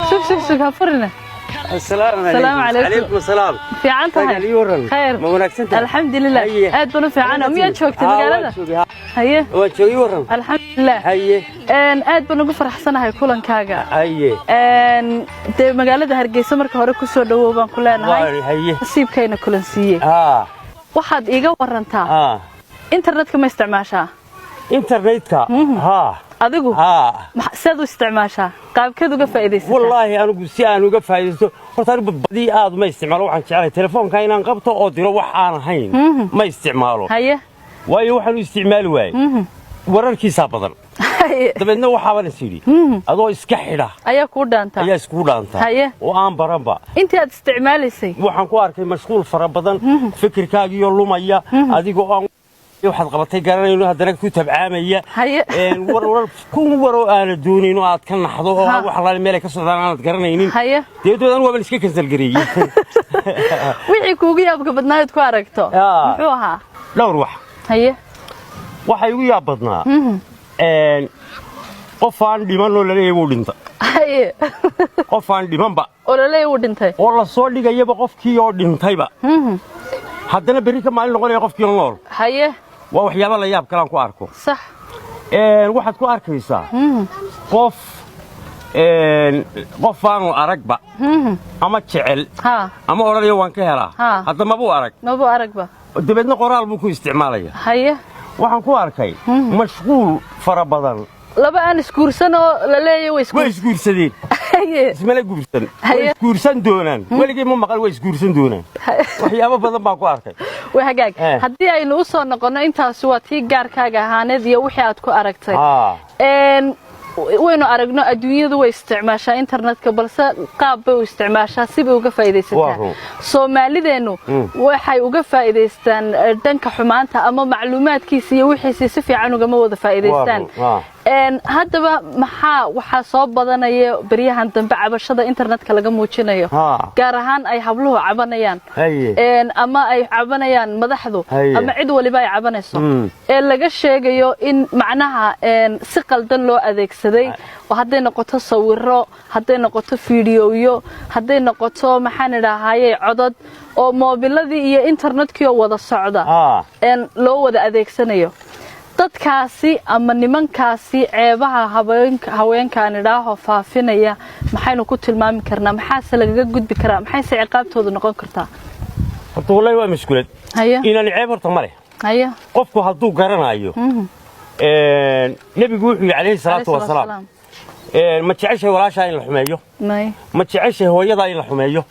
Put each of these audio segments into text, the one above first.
Sug, sug, sug, ha furina. Asalaamu. Salaamu calaykum. Calaykum asalaam. Fiican tahay? Rag, ii waran. Khayr. Ma wanaagsan tahay? Alxamdulilah. Haye. Aad baan u fiicana. Miyaad joogtay magaalada? Waan joogay, haa. Haye. Waan joogay, ii waran. Alxamdulilah. Haye. Aad baan ugu faraxsanahay kulankaaga. Haye. Dee magaalada Hargeysa marka hore kusoo dhawow baan ku leenahay. Haye. Nasiibkayna kulan siiyey. Waxaad iiga warantaa, internetka ma isticmaashaa? Internetka, haa. Adigu? Haa. Sidaad u isticmaashaa? Qaabkeed uga faa'iidaysataa? Wallaahi, anigu si aan uga faa'iidaysto, horta anigu badii aad ma isticmaalo. Waxaan jeclahay telefoonka inaan qabto oo diro. Wax aan ahayn ma isticmaalo. Waayo, waxaan u isticmaali waayey wararkiisaa badan. Dabeedna waxaaban is yidhi adoo iska xidha ayaa kuu dhaantaa. Ayaa iskugu dhaantaa. Oo aan baranba. Intii aad isticmaalaysay? Waxaan ku arkay mashquul fara badan, fikirkaagiyo lumaya, adigoo aan waxaad qabatay garanayno, haddana ku tabcaamaya. War war kun war oo aanad doonayn oo aad ka naxdo oo wax allaale meel ay ka socdaan aanad garanaynin. Deedood anigu waaban iska cancel gareeyey. Wixii kuugu yaabka badnaayood ku aragto muxuu ahaa? Dhowr wax. Waxa igu yaab badnaa qof aan dhiman oo laleeyahay wuu dhinta. Qof aan dhimanba. Oo laleeyahay wuu dhintay. Oo la soo dhigayaba qofkii oo dhintayba, haddana berri ka maalin noqonaya qofkii oo nool. Waa waxyaaba la yaab kalaan ku arko. Waxaad ku arkaysaa qof qof aanu aragba ama jecel ama odhanaya waan ka helaa. Hadda mabuu arag. Mabuu aragba. Dabeedna qoraal buu ku isticmaalaya. Waxaan ku arkay mashquul fara badan. Laba aan isguursan oo la leeyahay way way isguursan. Isguursadeen. Ismana guursan. Way isguursan doonaan. Weligay ma maqal way isguursan doonaan. Waxyaabo badan baan ku arkay. Waa hagaag. Haddii aynu u soo noqonno, intaasi waa tii gaarkaaga ahaaneed iyo wixii aad ku aragtay. Waynu aragno adduunyadu way isticmaashaa internetka, balse qaab bay u isticmaashaa, sibay uga faa'iidaysataa. Soomaalideennu waxay uga faa'iidaystaan dhanka xumaanta ama macluumaadkiisa iyo wixiisi si fiican ugama wada faa'iidaystaan. Haddaba maxaa waxaa soo badanaya beryahan dambe cabashada internetka laga muujinayo, gaar ahaan ay habluhu cabanayaan ama ay cabanayaan madaxdu ama cid waliba ay cabanayso, ee laga sheegayo in macnaha si qaldan loo adeegsaday, oo hadday noqoto sawiro, hadday noqoto fiidiyowyo, hadday noqoto, maxaan idhaahaye, codod, oo moobiladii iyo internetkii oo wada socda loo wada adeegsanayo dadkaasi ama nimankaasi ceebaha haweenkaan idhaaho faafinaya? Maxaynu ku tilmaami karnaa? Maxaase lagaga gudbi karaa? Maxayse ciqaabtoodu noqon kartaa? Horta wallahi waa mashkuulad. Inaan ceeb horta ma leh. Qofku hadduu garanayo, nebigu wuxuu yidhi calayhi salaatu wasalaam, ma jeceshahay walaashaa in la xumeeyo? May. Ma jeceshahay hooyadaa in la xumeeyo?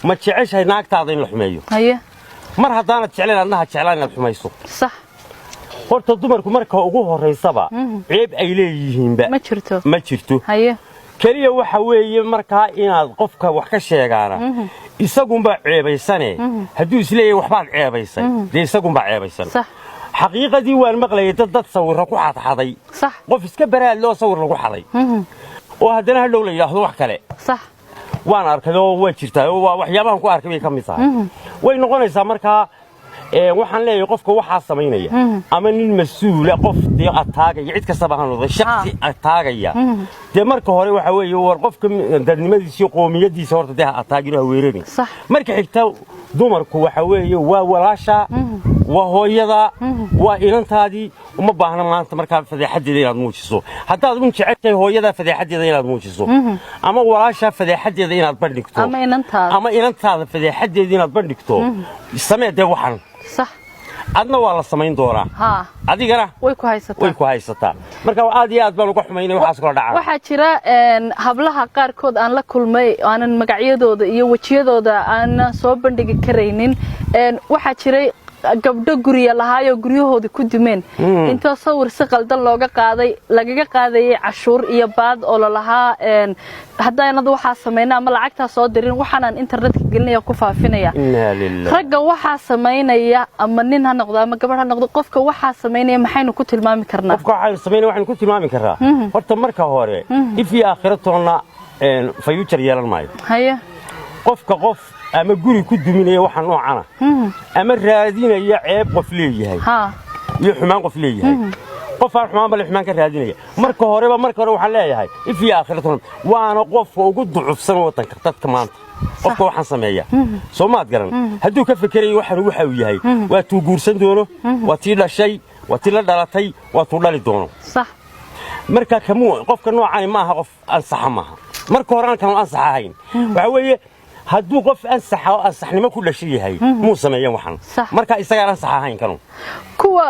Ma jeceshahay naagtaada in la xumeeyo? Mar haddaanad jeclayn, adnaha jeclaan inaad xumayso. Horta dumarku marka ugu horraysaba ceeb ay leeyihiinba ma jirto. Ma jirto. Keliya waxa weeye markaa inaad qofka wax ka sheegaana isagunbaa ceebaysane. Hadduu isleeyahay waxbaad ceebaysay, dee isagunbaa ceebaysan. Xaqiiqadii waan maqlayay dad sawirro ku xadxaday. Qof iska baraadloo sawir lagu xaday oo haddana hadhow la yidhaahdo wax kale. Waan arkay oo waa jirtaa, oo waa waxyaabahan ku arkay bay ka mid tahay. Way noqonaysaa markaa, waxaan leeyahay qofka waxaa samaynaya, ama nin mas-uula, qof dee ataagaya, cid kastaba ha noqday, shaksi ataagaya, dee marka hore waxa weeye war qofka dadnimadiisa iyo qoomiyadiisa horta dee ha ataagin oo ha weerarin. Marka xigta, dumarku waxa weeye waa walaasha, waa hooyada, waa inantaadii. Uma baahna maanta markaa fadeexadeeda inaad muujiso. Haddaad un jeceshahay hooyadaa fadeexadeeda inaad muujiso ama walaashaa fadeexadeeda inaad bandhigto ama inantaada, ama inantaada fadeexadeeda inaad bandhigto, samee dee waxan. Adna waa la samayn doonaa. Adigana way ku haysataa. Way ku haysataa. Marka aad iyo aad baan uga xumaynay waxaas kula dhacaan. Waxaa jira hablaha qaarkood aan la kulmay, aanan magacyadooda iyo wejiyadooda aanan soo bandhigi karaynin. Waxaa jiray gabdho gurya lahaayoo guryahoodii ku dumeen intoo sawir si qaldan looga qaaday, lagaga qaadayay cashuur iyo baad, oo lalahaa haddaanad waxaa samayna ama lacagtaa soo dirin, waxaanaan internetka gelinaya, ku faafinaya. Innaa lillaah. Ragga waxaa samaynaya, ama nin ha noqdo ama gabadh ha noqdo, qofka waxaa samaynaya maxaynu ku tilmaami karnaa? Qofka waxaynu samaynaya waxaynu ku tilmaami karraa, horta marka hore if iyo aakhiro toonna future yeelan maayo. Qofka qof ama guri ku duminaya waxa noocana ama raadinaya ceeb qof leeyahay iyo xumaan qof leeyahay. Qof aan xumaan bale xumaan ka raadinaya. Marka horeba, marka hore waxaan leeyahay if iyo aakhiratan waana qofka ugu ducufsan waddanka dadka maanta. Qofka waxaan sameeya, soo maad garan, hadduu ka fekerayo waxan waxa uu yahay, waa tuu guursan doono, waa tii dhashay, waa tii la dhalatay, waa tuu dhali doono. Marka kamuu qofka noocani maaha qof ansaxa maaha. Marka hore aan kanu ansax ahayn waxa weeye, hadduu qof ansaxa oo ansaxnimo ku dhashay yahay, muu sameeyeen waxan. Marka isagaan ansax ahayn kanu. Kuwa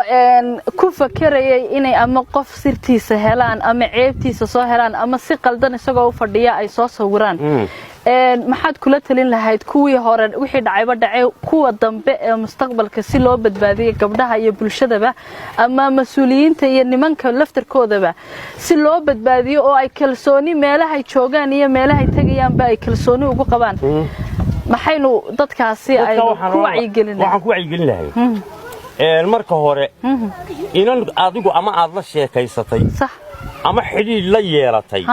ku fakerayay inay ama qof sirtiisa helaan ama ceebtiisa soo helaan ama si qaldan isagoo u fadhiya ay soo sawiraan, maxaad kula talin lahayd? Kuwii hore wixii dhacayba dhacay, kuwa dambe ee mustaqbalka, si loo badbaadiyo gabdhaha iyo bulshadaba ama mas-uuliyiinta iyo nimanka laftarkoodaba, si loo badbaadiyo oo ay kalsooni meelahay joogaan iyo meelahay tegayaanba ay kalsooni ugu qabaan, maxaynu dadkaasi aynu ku wacyigelina? Waxaan ku wacyigelin lahay, marka hore inan adigu ama aad la sheekaysatay ama xidhiidh la yeelatay,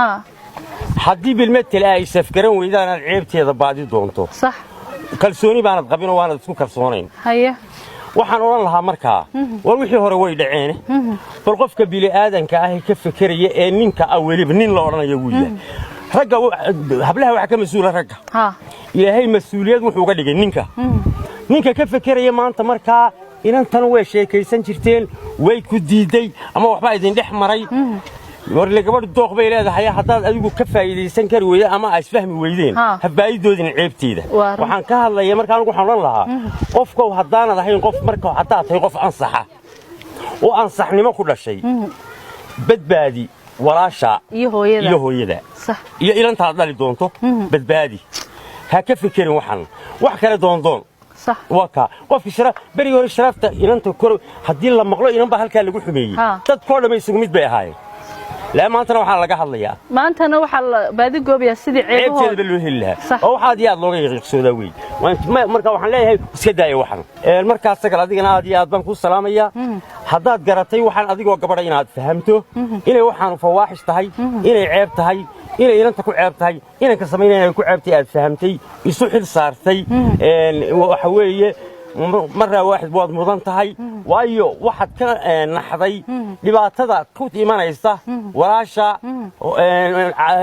haddii bilmetel ay safgaran weydaan, aad ceebteeda baadi doonto, kalsooni baanad qabinoo waanad isku kalsoonayn. Waxaan odhan lahaa markaa, war wixii hore way dhaceene, bal qofka bili'aadanka ah ee ka fekeraya ee ninka ah, weliba nin la odhanaya wuu yahay, ragga hablaha waxaa ka mas-uula ragga. Ilaahay mas-uuliyad wuxuu uga dhigay ninka. Ninka ka fekeraya maanta markaa inantan way sheekaysan jirteen, way ku diidday ama waxbaa idin dhex maray, warle gabadhu dooq bay leedahay. Haddaad adigu ka faa'iidaysan kari weyda ama aa isfahmi weydeen, ha baa'idoodin ceebteeda. Waxaan ka hadlaya marka anigu waxaan odhan lahaa, qofkow, haddaanad ahayn qof, marka haddaad tahay qof ansaxa oo ansaxnimo ku dhashay, badbaadi walaasha iyo hooyada. Iyo hooyada iyo ilantaad dhali doonto badbaadi. Ha ka fekerin waxan, wax kale doondoon. Waa kaa qofkii shara berigii hore sharafta inanta kor haddii la maqlo inan baa halkaa lagu xumeeyey, dadkoo dhamma isugu mid bay ahaayeen. Laa, maantana waxaa laga hadlayaa. Maantana waxaa la baadigoobayaa sidii ceebteedaba ceebahooda loo heli lahaa, oo wax aad iyo aad looga yaqiiqsoodaa wey. Marka waxaan leeyahay, iska daaya waxan. Markaas sagal, adigana aad iyo aad baan kuu salaamayaa. Haddaad garatay waxaan adigoo gabadha inaad fahamto inay waxaanu fawaaxish tahay, inay ceeb tahay, inay inanta ku ceeb tahay, inanka samaynaya inay ku ceebtay, aad fahamtay, isu xil saartay, waxa weeye maraa waaxid waad mudan tahay, waayo waxaad ka naxday dhibaatada ku imanaysa walaasha,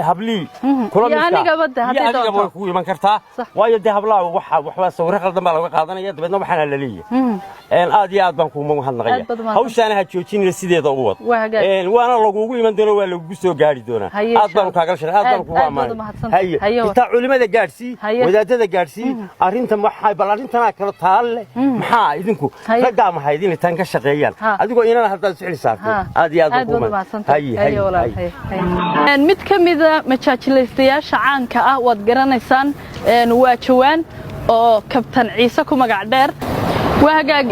hablii kula Iyo midka. anigaba de, Iyo hadday adigaba doonto. way kugu iman kartaa. Waayo dee hablaha waxa waxbaa sawirro khaldan baa laga qaadanaya, dabeedna waxaana la leeyahay. Aad iyo aad baan kugu mahadnaqaya. Aad baad umahadsan. Hawshaana ha joojinina, sideeda u wad. Waa hagaag. Waana lagugu iman doona, waa lagugu soo gaari doonaa. Haye, Aad baanu insha kaagal shalay, aad baanu Aad- kugu aad baad ammaanay. umahadsantahay. Haye. Haye. Xitaa culimada gaadhsii, wadaadada gaadhsii arrintan. Waxaa bal arrintanaa kala taal leh, maxaa idinku raggaa maxay idin tan ka shaqeeyaan? Adigoo inana haddaad isu xil saartay, aad iyo aad baan Aad kugu baad mahad- umahadsantahay. Haye, Haye, haye, walaal, haye. haye, haye. Mid ka mida majaajilaystayaasha caanka ah waad garanaysaan, waa Jawaan oo Kabtan Ciise ku magac dheer. Waa hagaag,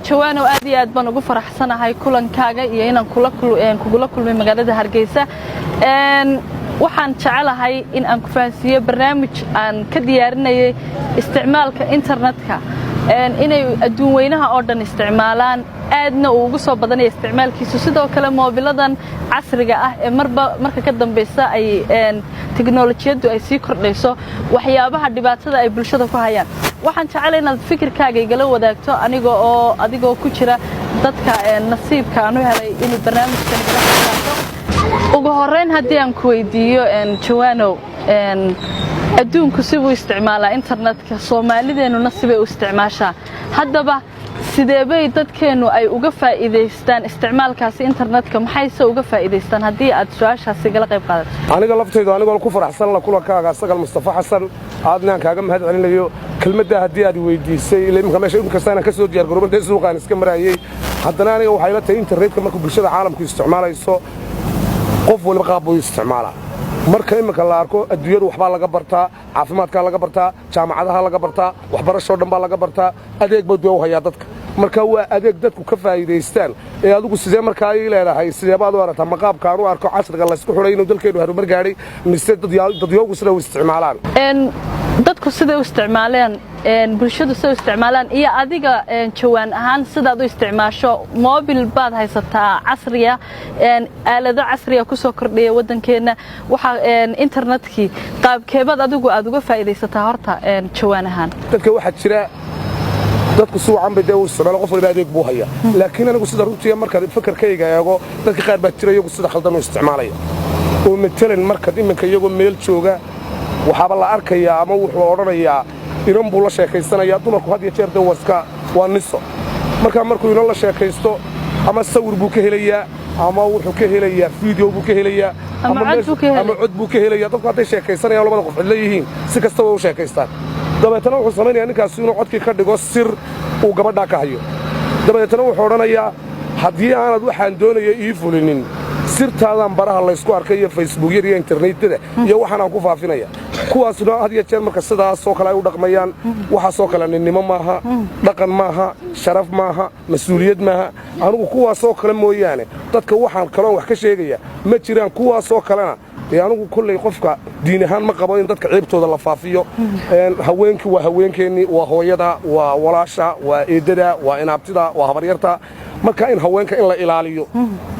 Jawaanow, aad iyo aad baan ugu faraxsanahay kulankaaga iyo inaan kugula kulmay magaalada Hargeysa. Waxaan jecelahay in aan ku fahansiiyo barnaamij aan ka diyaarinayay isticmaalka internetka, inay adduun weynaha oo dhan isticmaalaan, aadna uu ugu soo badanaya isticmaalkiisu. Sidoo kale moobiladan casriga ah ee marba marka ka dambaysa ay teknolojiyaddu ay sii kordhayso, waxyaabaha dhibaatada ay bulshada ku hayaan, waxaan jecelahay inaad fikirkaaga igala wadaagto aniga oo adigoo ku jira dadka nasiibka aan u helay inuu barnaamijkan igala qayb qaato. Ugu horreyn, haddii aan ku weydiiyo, Jawaanow, adduunku sibuu isticmaalaa internetka, Soomaalideennuna sibay u isticmaashaa. Haddaba sideebay dadkeennu ay uga faa'iidaystaan isticmaalkaasi internetka? Maxayse uga faa'iidaystaan, haddii aad su-aashaasi igala qayb qaadato? Aniga laftaydu, anigoo ku faraxsan la kulankaaga, Sagal Mustafa Xasan, aadnaan kaaga mahad celinayo. Kelmaddaa haddii aad weydiisay, ila imika meesha inkasta inaan ka soo diyaar garoobantay, suuqaan iska maraayey, haddana aniga waxay la tahay internetka marka bulshada caalamku isticmaalayso, qof waliba qaab buu isticmaalaa. Marka imika la arko adduunyadu waxbaa laga bartaa, caafimaadkaa laga bartaa, jaamacadaha laga bartaa, waxbarashoo dhan baa laga bartaa, adeeg baa dua u hayaa dadka. Marka waa adeeg dadku ka faa'iidaystaan. Ee adigu sidee markaa ii leedahay, sidee baad u aragtaa? Maqaabkaan u arko casriga laysku xidhay inuu dalkeennu horumar gaadhay, mise dadyoogu sida u isticmaalaan? Dadku siday u isticmaaleen, bulshadu siday u isticmaalaan, iyo adiga Jawaan ahaan sidaad u isticmaasho. Mobil baad haysataa casriya, aalado casriya ku soo kordhaya waddankeenna, waxaa internetkii, qaabkeebaad adigu aad uga faa'iidaysataa horta, Jawaan ahaan? Dadka waxaa jira Dadku si wacan bay dee u isticmaala, qof waliba adeeg buu haya. Laakiin anigu sida runtii markaad fakarkayga eego, dadka qaar baa jira iyagu sida khaldan u isticmaalaya, oo matalan markaad iminka iyagoo meel jooga waxaaba la arkayaa ama wuxuu odhanayaa inan buu la sheekaysanayaa. Dumarku had iyo jeer dee waska waa niso. Markaa markuu inan la sheekaysto, ama sawir buu ka helayaa, ama wuxuu ka helayaa video buu ka helayaa, ama cod buu ka helaya. Ama cod buu ka helayaa. Dadku hadday sheekaysanayaan, labada qof cidla yihiin, si kasta way u sheekaystaan. Dabeetana wuxuu samaynayaa ninkaasi inuu codkii ka dhigo sir uu gabadhaa ka hayo. Dabeetana wuxuu odhanayaa, "Haddii aanad waxaan doonaya ii fulinin, sirtaadaan baraha laysku arkay iyo Facebookyada iyo internetada iyo waxaan aan ku faafinaya." Kuwaasna had iyo jeer marka sidaasoo kale ay u dhaqmayaan, waxaasoo kale ninnimo maaha, dhaqan maaha, sharaf maaha, mas-uuliyad maaha. Anigu kuwaasoo kale mooyaane dadka waxaan kaloon wax ka sheegaya ma jiraan. Kuwaasoo kalena dee anigu kolley qofka diin ahaan ma qabo in dadka ceebtooda la faafiyo. Haweenkii waa haweenkeennii, waa hooyada, waa walaasha, waa eeddada, waa inaabtida, waa habaryarta. Marka in haweenka in la ilaaliyo,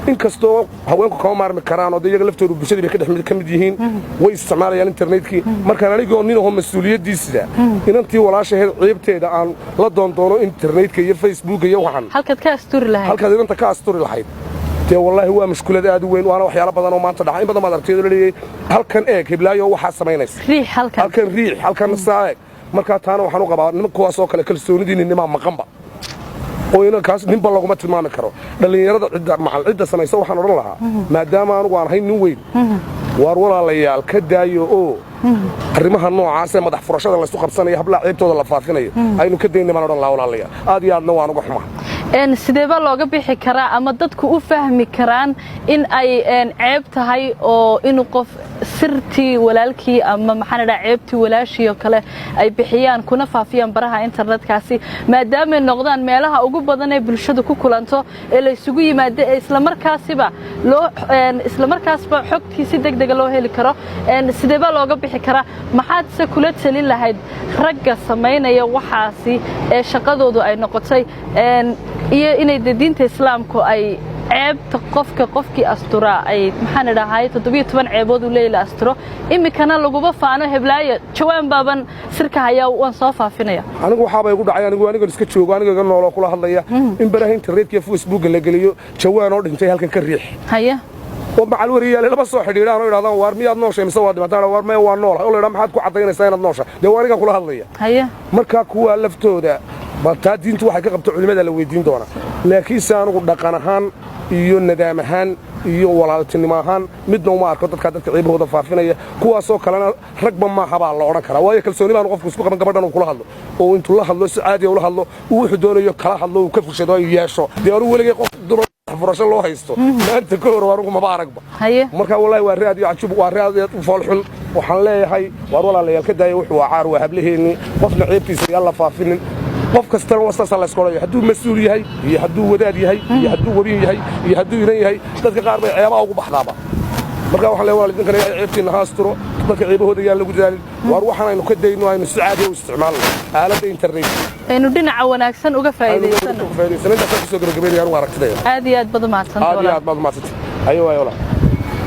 inkastoo haweenku kama maarmi karaan oo de iyaga laftoodu bulshadii bay ka dhex ka mid yihiin, way isticmaalayaan internetkii. Markaan anigoo nin ahoo mas-uuliyaddii sida inantii walaashaheed ceebteeda aan la doondoono internetka iyo Facebooka iyo waxan, halkaad ka asturi lahayd, halkaad inanta ka asturi lahayd, dee wallaahi waa mushkulad aad u weyn, waana waxyaalo badan oo maanta dhaca. In badan baad aragtay oo la leeyahay, "Halkan eeg, hiblaayo waxaa samaynaysa." Riix halkan. Halkan riix, halkan saa eeg. Markaa taana waxaan u qabaa niman kuwaasoo kale kalsoonidii ninnimaa maqanba, oo inankaas ninba laguma tilmaami karo. Dhallinyarada cidda macal cidda samaysa waxaan odhan lahaa, maadaama anugu aan ahayn nin weyn, waar walaalayaal, ka daayo oo arrimaha noocaas ee madax furashada laysu qabsanayo, hablaha ceebtooda la faafinayo, aynu ka dayna baan odhan lahaa walaalayaal. Aad iyo aadna waan uga xumaa. Sidee baa looga bixi karaa ama dadku u fahmi karaan in ay ceeb tahay oo inuu qof sirtii walaalkii ama, maxaan idhaha, ceebtii walaashii oo kale ay bixiyaan kuna faafiyaan baraha internetkaasi, maadaamay noqdaan meelaha ugu badan ee bulshadu ku kulanto ee la isugu yimaado, ee islamarkaasba xogtii si deg dega loo heli karo? Sidee baa looga bixi karaa? Maxaad se kula talin lahayd ragga samaynaya waxaasi ee shaqadoodu ay noqotay, iyo inay de diinta Islaamku ay ceebta qofka qofkii asturaa ay, maxaan idhahay, 17 ceebood uu leeyahy la asturo, iminkana laguma faano heblaayo jawaan baaban sirka hayaa, waan soo faafinaya? Anigu waxaaba igu dhacay, anigu anigan iska joogo, aniga iga nooloo kula hadlaya, in baraha internetka iyo Facebooka la geliyo "Jawaan oo dhintay halkan ka riix." Oo macal wariyaale laba soo xidhiidhaan oo idhahdaan, "Waar miyaad nooshay mise waa dhimataan?" "Waar maya, waa noolahay." Oo la idhaa, "Maxaad ku caddaynaysaa inaad noosha?" "Dee waa anigan kula hadlaya." Markaa kuwaa laftooda ba taa diintu waxay ka qabto culimmada la weydiin doonaa. Laakiinse anigu dhaqan ahaan iyo nadaam ahaan iyo walaaltinimo ahaan midna uma arko dadkaa dadka ciibahooda faafinaya. Kuwaasoo kalena ragba maaha baa la odhan karaa, waayo kalsooni baanu qofku isku qaban gabadhan uu kula hadlo, oo intuu la hadlo, si caadiya ula hadlo, uu wuxuu doonayo kala hadlo, uu ka fushado ay yeesho. Dee anugu weligay qof dumar furasho loo haysto maanta ka hor anugu maba aragba. Marka wallahi waa raad iyo cajub, waa raad u fool xun. Waxaan leeyahay, waar walaalayaal, ka daaya. Wuxuu waa caar, waa hablaheennii. Qofna ceebtiisa yaan la faafinin. Qof kastana waa saasaa laysku odhanaya, hadduu mas-uul yahay iyo hadduu wadaad yahay iyo hadduu webin yahay iyo hadduu inan yahay. Dadka qaar bay ceebaha ugu baxdaaba. Marka waxaan leeyahay, walaal, idinkana Ilaahay ceebtiinna ha asturo, dadka ceebahooda yaan lagu dadaalin. Waar waxaan aynu ka dayno, aynu si caadiya u isticmaalno aaladda internet. Aynu dhinaca wanaagsan uga faa'iidaysano. Aynu uga faa'iidaysano. Intaasaan kusoo gabagabeynaya anugu aragtidayda. Aad iyo aad baad u mahadsanta. Aad iyo aad baad umahadsantay. Ayo waay walaal.